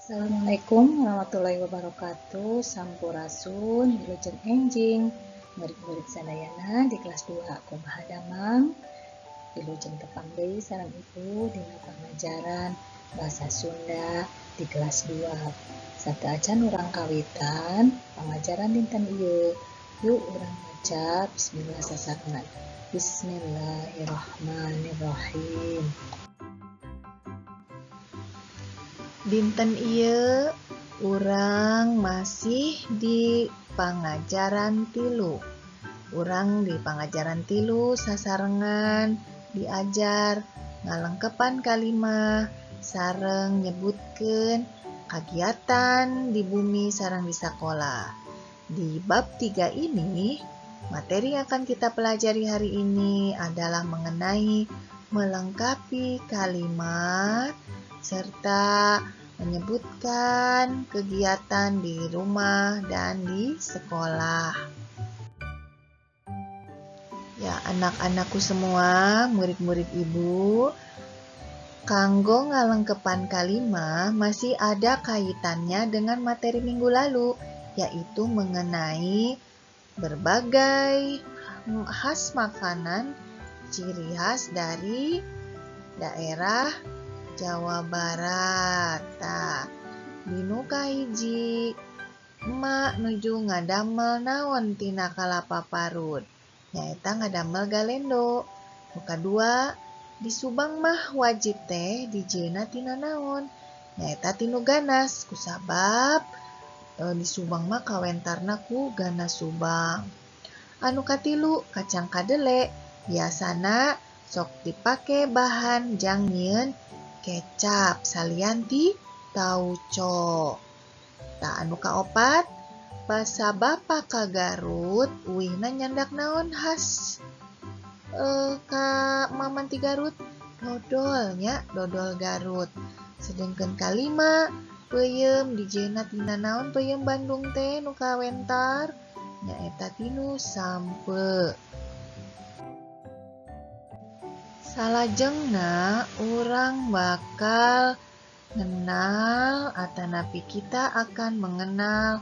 Assalamualaikum warahmatullahi wabarakatuh. Sampurasun, wilujeng enjing, murid-murid sadayana di kelas 2 kumaha damang. Wilujeng tepang deui sareng ibu dina pangajaran bahasa Sunda di kelas 2. Sateuacan urang kawitan pangajaran dinten ieu. Yuk urang maca bismillah sasarengan. Bismillahirrahmanirrahim. Dinten ieu urang masih di pangajaran tilu. Urang di pangajaran tilu sasarengan diajar ngalengkepan kalimah sareng nyebutkeun kagiatan di bumi sareng di sakola. Di bab 3 ini, materi yang akan kita pelajari hari ini adalah mengenai melengkapi kalimat serta menyebutkan kegiatan di rumah dan di sekolah. Ya, anak-anakku semua, murid-murid ibu, kanggo ngalengkepan kalimah masih ada kaitannya dengan materi minggu lalu, yaitu mengenai berbagai khas makanan, ciri khas dari daerah Jawa Barat. Tah, dinu kahiji emak nuju ngadamel naon tina kalapa parut, nyaeta ngadamel galendo. Nu kadua, di Subang mah wajib teh dijieunna tina naon, nyaeta tinu ganas, kusabab di Subang mah kawentarna ku ganas Subang. Anu katilu, kacang kadele biasana sok dipake bahan jang nyieun kecap salian ti tauco. Tah, anu kaopat, basa bapa ka Garut uihna nyandak naon khas ka maman ti Garut, dodol nya, dodol Garut. Sedengkeun kalima, peuyeum dijieunna tina naon peuyeum Bandung teh nu kawentar, nyaeta tinu sampe. Salajengna urang bakal ngenal atanapi kita akan mengenal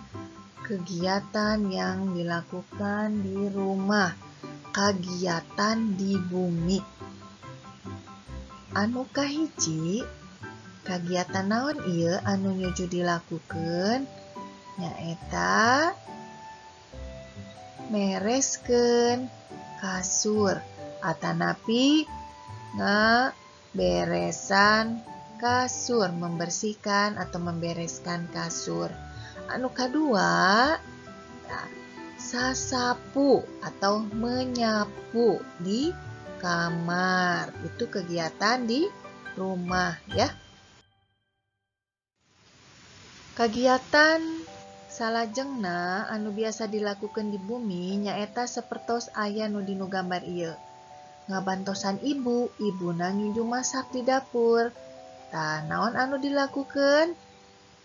kegiatan yang dilakukan di rumah, kegiatan di bumi. Anu kahiji, kegiatan naon ieu anu nuju dilakukeun nyaeta mereskeun kasur atanapi ngaberesan kasur, membersihkan atau membereskan kasur. Anu kadua, sasapu atau menyapu di kamar. Itu kegiatan di rumah ya. Kegiatan salajengna anu biasa dilakukan di bumi nyaeta sapertos aya nu dinu gambar ieu. Ngabantosan ibu, ibuna nuju masak di dapur. Tah, naon anu dilakukan?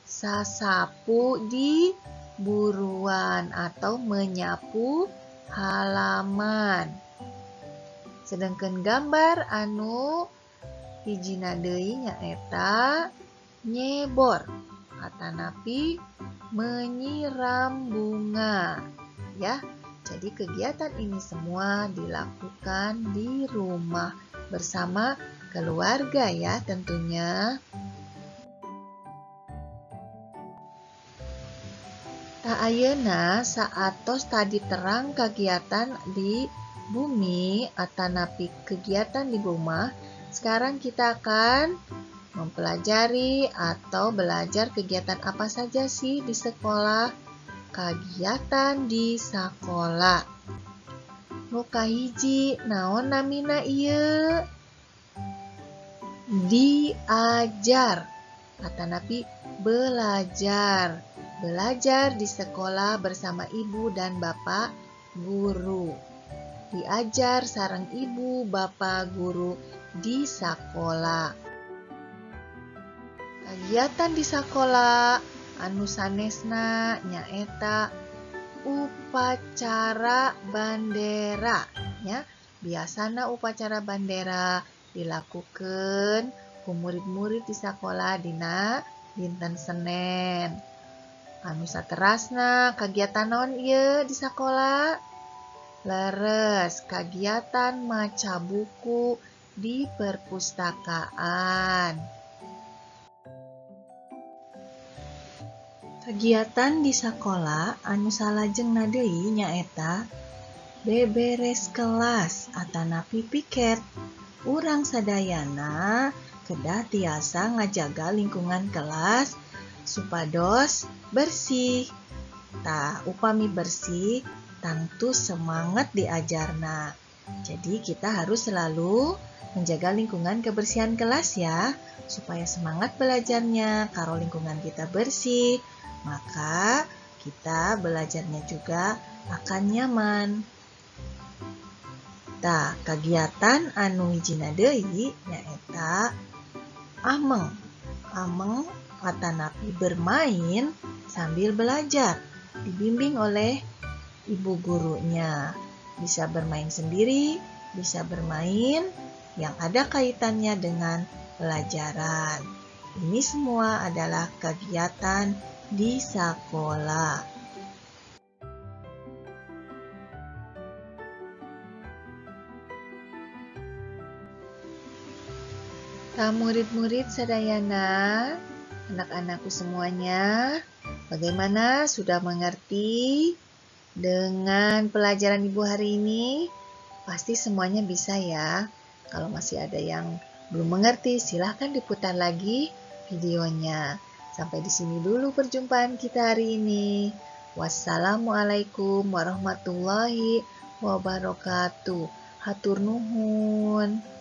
Sasapu di buruan atau menyapu halaman. Sedangkan gambar anu hijina deui nyaeta nyebor atanapi menyiram bunga ya. Jadi kegiatan ini semua dilakukan di rumah bersama keluarga ya tentunya. Tah, ayeuna saatos tadi terang kegiatan di bumi atanapi kegiatan di rumah, sekarang kita akan mempelajari atau belajar kegiatan apa saja sih di sekolah. Kegiatan di sekolah. Nu kahiji, naon namina ieu? Diajar atanapi belajar. Belajar di sekolah bersama ibu dan bapak guru. Diajar sareng ibu bapak guru di sekolah. Kegiatan di sekolah anu sanesna nyaeta upacara bandera ya. Biasana upacara bandera dilakukan ku murid-murid di sekolah dina Dinten Senen. Anu saterasna kagiatan naon ieu di sakola? Leres, kagiatan maca buku di perpustakaan. Kegiatan di sakola anu salajengna deui nyaeta beberes kelas atanapi piket. Urang sadayana kedah tiasa ngajaga lingkungan kelas supados bersih. Tah, upami bersih tangtu semangat diajarna. Jadi kita harus selalu menjaga lingkungan kebersihan kelas ya, supaya semangat belajarnya. Kalau lingkungan kita bersih, maka kita belajarnya juga akan nyaman. Tah, kegiatan anu hijina deui nyaeta ameng. Ameng atanapi bermain sambil belajar, dibimbing oleh ibu gurunya. Bisa bermain sendiri, bisa bermain yang ada kaitannya dengan pelajaran. Ini semua adalah kegiatan di sekolah. Tah, murid-murid sadayana, anak-anakku semuanya, bagaimana, sudah mengerti dengan pelajaran Ibu hari ini? Pasti semuanya bisa ya. Kalau masih ada yang belum mengerti, silahkan diputar lagi videonya. Sampai di sini dulu perjumpaan kita hari ini. Wassalamualaikum warahmatullahi wabarakatuh. Hatur nuhun.